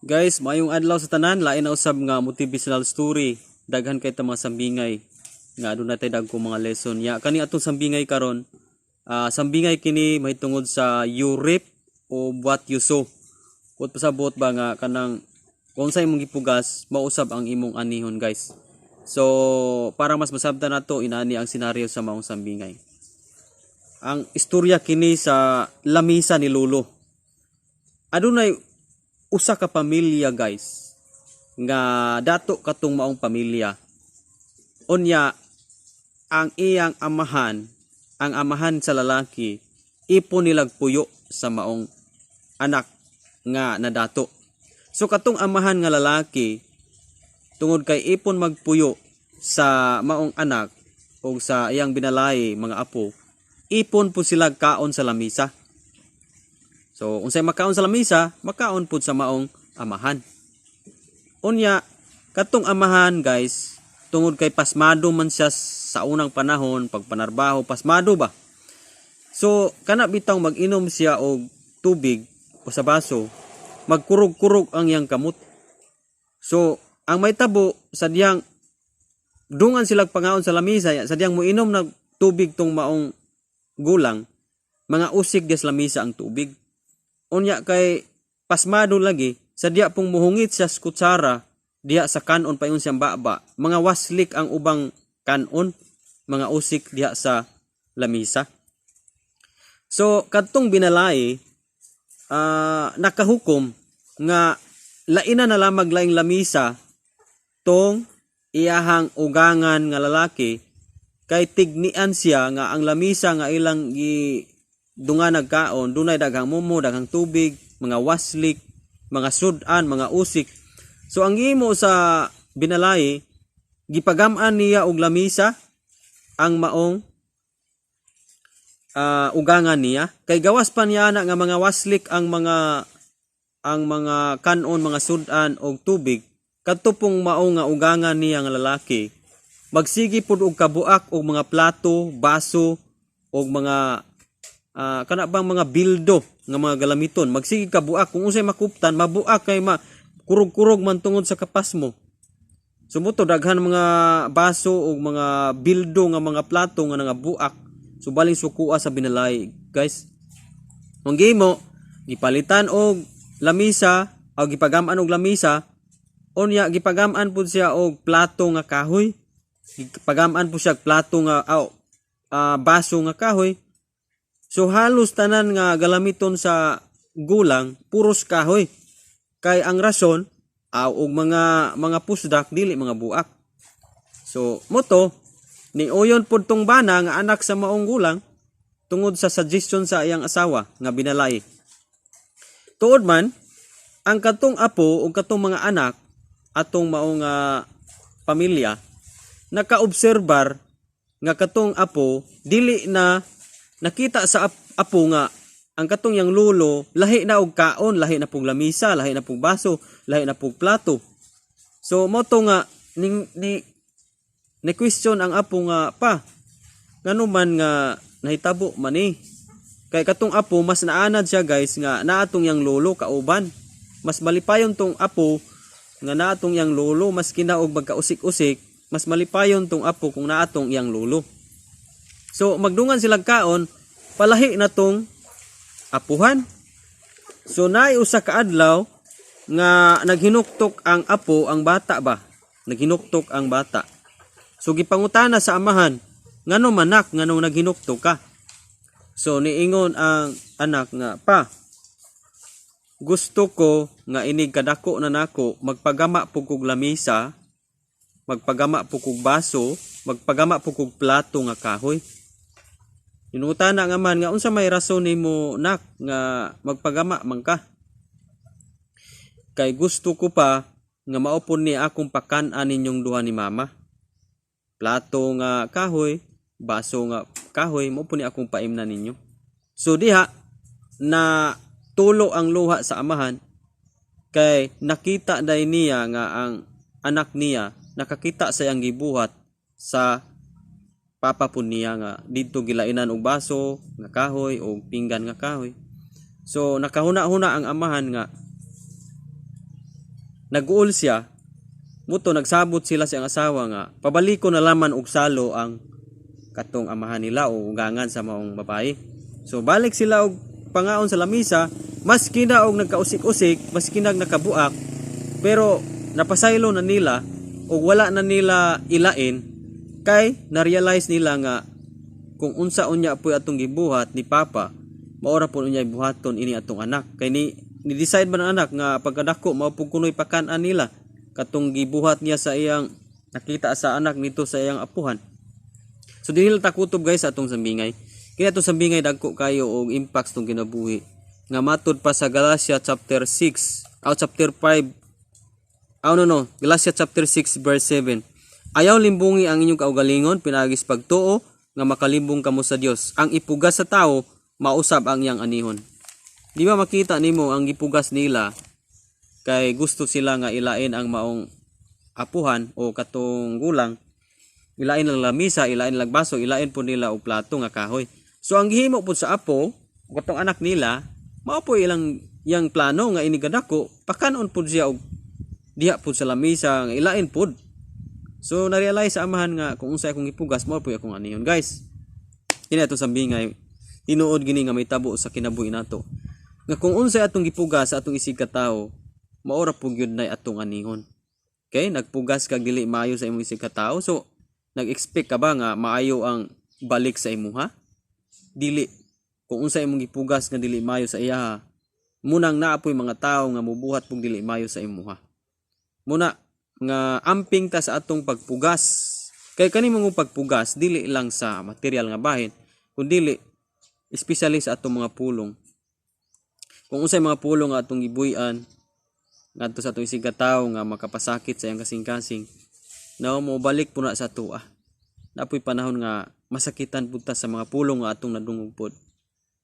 Guys, maayong adlaw sa tanan, lain na usab nga motivational story. Daghan kay ta mga sambingay nga aduna tay dagko mga lesson. Ya kani atong sambingay karon, sambingay kini mahitungod sa you reap o what you sow. Kung pasabot ba nga kanang kung sa imong gipugas, mausab ang imong anihon, guys. So, para mas masabtan nato inani ang senaryo sa maong sambingay. Ang istorya kini sa lamisa ni Lolo. Adunay usa ka pamilya, guys, nga dato katong maong pamilya. Unya ang iyang amahan, ang amahan sa lalaki, ipon nilag puyo sa maong anak nga nadato. So katong amahan nga lalaki, tungod kay ipon magpuyo sa maong anak o sa iyang binalay mga apo, ipon po sila kaon sa lamisa. So, unsay makaon sa lamisa, makaon pud sa maong amahan. Unya, katong amahan, guys, tungod kay pasmado man siya sa unang panahon, pagpanarbaho, pasmado ba? So, kana bitaw mag-inom siya og tubig o sa baso, magkurog-kurog ang iyang kamot. So, ang may tabo, sadyang dungan sila pangaon sa lamisa, sadyang moinom na tubig tong maong gulang, mga usik diya sa lamisa ang tubig. Unya kay pasmado lagi, sadya pong muhungit siya sa kutsara diha sa kanon paingon siyang baba, mga waslik ang ubang kanon, mga usik diha sa lamisa. So kadtong binalay, nakahukom nga laina na lamag laing lamisa tong iyahang ugangan nga lalaki kay tignian siya nga ang lamisa nga ilang gi dunga nagkaon dunay daghang mumo, daghang tubig, mga waslik, mga sudan, mga usik. So ang imo sa binalay, gipagam-an niya og lamisa ang maong ugangan niya kay gawas pa niya na nga mga waslik ang mga kanon, mga sudan og tubig. Kadto pong mao nga ugangan niya nga lalaki, magsige pud og kabuak og mga plato, baso og mga kana bang mga bildo nga mga galamiton. Magsige kabuak kung unsay makuptan, mabuak kay ma kurog-kurog man tungod sa kapasmo. So mo to daghan mga baso og mga bildo nga mga plato nga nangabuak. So baling sukua sa binalay, guys. Ang gimo, gipalitan og lamisa o gipagam-an og lamisa. Unya gipagam-an pud siya og plato nga kahoy. Gipagam-an pud siya og plato nga aw, baso nga kahoy. So halos tanan nga galamiton sa gulang puros kahoy. Kay ang rason aw og mga pusdak dili mga buak. So moto ni uyon pud tong bana nga anak sa maong gulang tungod sa suggestion sa iyang asawa nga binalay. Tuod man ang katong apo o katong mga anak atong maong pamilya nakaobserbar nga katong apo dili na nakita sa apo nga ang katong yang lolo lahi na og kaon, lahi na pug lamisa, lahi na pug baso, lahi na pug plato. So mo to nga ning ni ni question ang apo nga, "Pa, ngano man nga nahitabo man ni?" Kay katong apo mas naanad siya, guys, nga naatong yang lolo kauban. Mas malipayon tong apo nga naatong yang lolo, maski na og magkausik-usik, mas malipayon tong apo kung naatong iyang lolo. So magdungan silang kaon, palahi na tong apuhan. So naay usa ka adlaw nga naghinuktok ang apo, ang bata ba? Naghinuktok ang bata. So gipangutana sa amahan, "Ngano manak, ngano naghinuktok ka?" So niingon ang anak nga, "Pa, gusto ko nga inig kadako na nako magpagama pug kog lamisa, magpagama pug kog baso, magpagama pug kog plato nga kahoy." Inutana nga man nga, "Unsa may rason nimo, nak, nga magpagama man ka?" "Kay gusto ko pa nga maupon ni akong pakan-an ninyong duha ni mama. Plato nga kahoy, baso nga kahoy, mao ni akong paimna ninyo." So diha na tulo ang luha sa amahan kay nakita day niya nga ang anak niya nakakita sa iyang gibuhat sa papa po niya nga didto gilainan og baso nga kahoy o pinggan nga kahoy. So nakahuna-huna ang amahan nga Nag-uol siya. Muto nagsabot sila sa iyang asawa nga pabaliko na laman og salo ang katong amahan nila o ugangan sa maong babae. So balik sila og pangaon sa lamisa, maski na og nagkausik-usik, maski na nakabuak, pero napasaylo na nila og wala na nila ilain kay na-realize nila nga kung unsa unya po'y atong gibuhat ni papa, maora po unya buhaton ini atong anak, kay ni decide man ang anak nga pagkadako mao pud kuno'y pakan-an nila, katong gibuhat niya sa iyang nakita sa anak nito sa iyang apuhan. So dili lang takutob, guys, sa atong sambingay. Kaya atong sambingay dagko kayo og impact tong kinabuhi. Nga matud pa sa Galatia chapter 6, o chapter 5. Oh, no. Galatia chapter 6 verse 7. "Ayaw limbungi ang inyong kaugalingon pinaagi sa pagtuo nga makalimbong kamo sa Dios. Ang ipugas sa tao, mausab ang iyang anihon." Di ba makita nimo ang gipugas nila kay gusto sila nga ilain ang maong apuhan o katong gulang, ilain lang lamisa, ilain lang baso, ilain po nila og plato nga kahoy. So ang gihimo po sa apo, katong anak nila, mao po ilang yang plano nga inigadako, pakanon pud siya og diha pud sa lamisa nga ilain pud. So na-realize sa amahan nga kung unsay akong ipugas, mao po akong anihon, guys. Kini atong sambingay, tinuod gini nga may tabo sa kinabuhi nato. Nga kung unsay atong gipugas sa atong isig katawo, mao ra pud gyud nay atong anihon. Okay, nagpugas kag dili maayo sa imong isig katawo. So nag-expect ka ba nga maayo ang balik sa imuha? Dili. Kung unsa imong gipugas nga dili maayo sa iyaha, munang naa poy mga tawo nga mubuhat pug dili maayo sa imuha. Muna nga amping ta sa atong pagpugas. Kay kani mga pagpugas dili lang sa material nga bahin, kundi especially sa atong mga pulong. Kung unsay mga pulong nga atong gibuy-an ngadto sa atong isig katawo nga makapasakit sa iyang kasing-kasing, no, mo balik po na sa atoa. Napoy panahon nga masakitan pud ta sa mga pulong nga atong nadungog pod.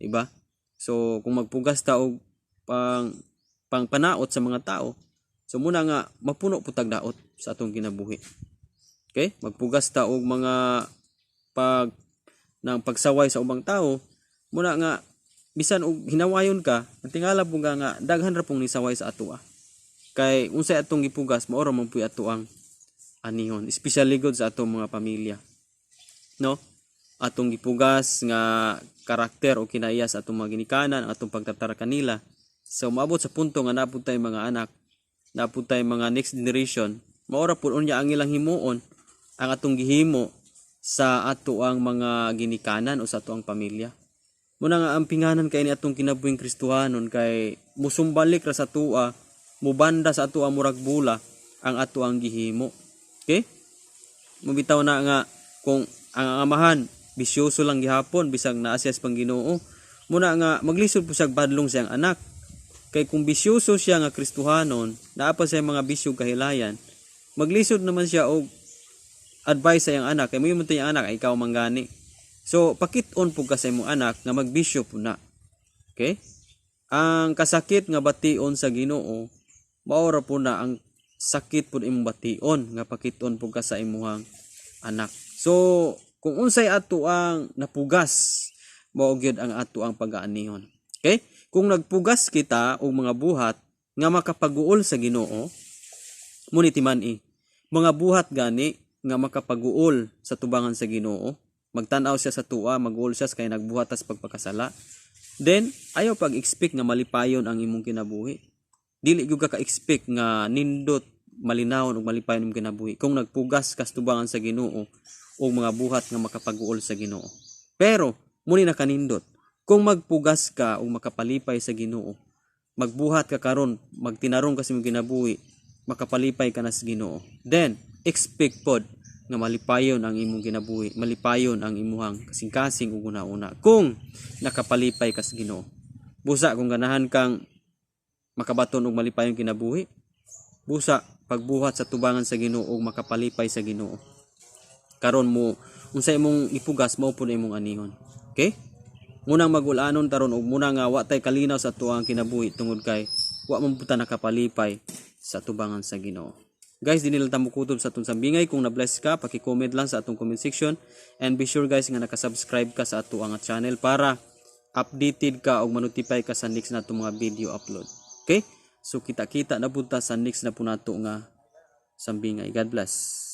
Diba? So kung magpugas ta og pang pang panaot sa mga tao, so muna nga mapuno pud tag daot sa atong kinabuhi. Okay? Magpugas ta og mga pag ng pagsaway sa ubang tao, muna nga bisan og hinawayon ka, ang tingala po nga nga daghan ra pong nisaway sa atoa. Kay unsay atong gipugas, mao ra man puy ato ang anihon, especially good sa atong mga pamilya. No? Atong gipugas nga karakter o kinaiya sa atong mga ginikanan, ang atong pagtratar kanila. So maabot sa punto nga naa pud tay mga anak, naa pud tay mga next generation, mao ra pud unya ang ilang himuon ang atong gihimo sa ato ang mga ginikanan o sa ato ang pamilya. Muna nga ang pinganan kay ni atong kinabuhing Kristohanon kay musumbalik ra sa atoa, mubanda sa atoa murag bula ang ato ang gihimo. Okay? Mubitaw na nga kung ang amahan bisyoso lang gihapon bisag naa siya sa pangginoo. Muna nga maglisod po siya badlong siyang anak. Kay kung bisyoso siya nga Kristohanon, naa pa siya mga bisyo kahilayan, maglisod naman siya og advice sa iyang anak kay mo iyang anak ay ikaw manggani. So pakit-on pud ka sa imong anak nga magbisyo po na. Okay? Ang kasakit nga bation sa Ginoo, mao ra po na ang sakit pud imong bation nga pakit-on pud ka sa imuhang anak. So kung unsay ato ang napugas, mao gyud ang ato ang pag-aanihon. Okay? Kung nagpugas kita og mga buhat nga makapaguol sa Ginoo, muni timan-i. Mga buhat gani nga makapaguol sa tubangan sa Ginoo, magtan-aw siya sa atoa, maguol siya kay nagbuhat tas pagpakasala. Then ayaw pag-expect nga malipayon ang imong kinabuhi. Dili gyud ka ka-expect nga nindot, malinawon ug malipayon imong kinabuhi kung nagpugas ka sa tubangan sa Ginoo o mga buhat nga makapaguol sa Ginoo. Pero muni nakanindot kung magpugas ka ug makapalipay sa Ginoo. Magbuhat ka karon, magtinarong ka sa imong kinabuhi, makapalipay ka na sa Ginoo. Then expect pod nga malipayon ang imong kinabuhi, malipayon ang imuhang kasing-kasing ug una-una kung nakapalipay ka sa Ginoo. Busa kung ganahan kang makabaton og malipayong kinabuhi, busa pagbuhat sa tubangan sa Ginoo ug makapalipay sa Ginoo. Karon mo unsa imong ipugas, mao pud imong anihon. Okay? Munang magulanon taron og muna nga wa tay kalinaw sa atuang kinabuhi tungod kay wa man pud ta nakapalipay sa tubangan sa Ginoo. Guys, di nila ta mukutob sa atong sambingay. Kung na-bless ka, paki-comment lang sa atong comment section and be sure, guys, nga naka-subscribe ka sa ato ang channel para updated ka o manotify ka sa next na atong mga video upload. Okay? So kita-kita na punta sa next na po nato nga sambingay. God bless.